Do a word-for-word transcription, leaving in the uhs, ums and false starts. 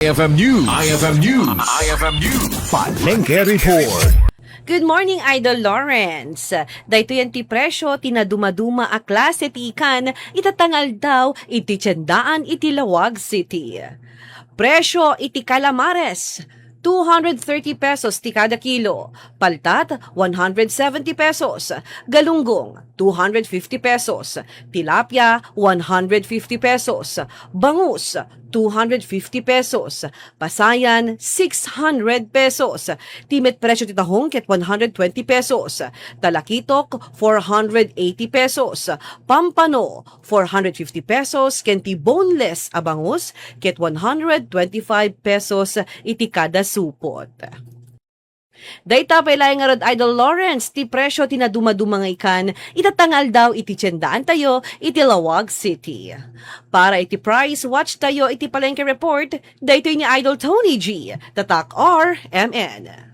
I F M News. I F M News. I F M News. Palengke Report. Good morning, Idol Lawrence. Daytoyen ti presyo ti nadumaduma a klase ti ikan ita nga aldaw iti tiendaan iti Laoag City. Presyo iti calamares, two hundred thirty pesos ti kada kilo. Paltat, one hundred seventy pesos. Galunggong, two hundred fifty pesos. Tilapia, one hundred fifty pesos. Bangus, two hundred fifty pesos. Pasayan, six hundred pesos. Ti met presyo ti tahong ket one hundred twenty pesos. Talakitok, four hundred eighty pesos. Pampano, four hundred fifty pesos. Ken ti boneless a bangus ket one hundred twenty-five pesos iti kada supot. Dayta pay laeng ngarud, Idol Lawrence, ti presyo ti nadumaduma nga ikan ita nga aldaw iti tiendaantayo iti Laoag City. Para iti price watch tayo iti Palengke Report, daytoy ni Idol Tony G, Tatak R M N.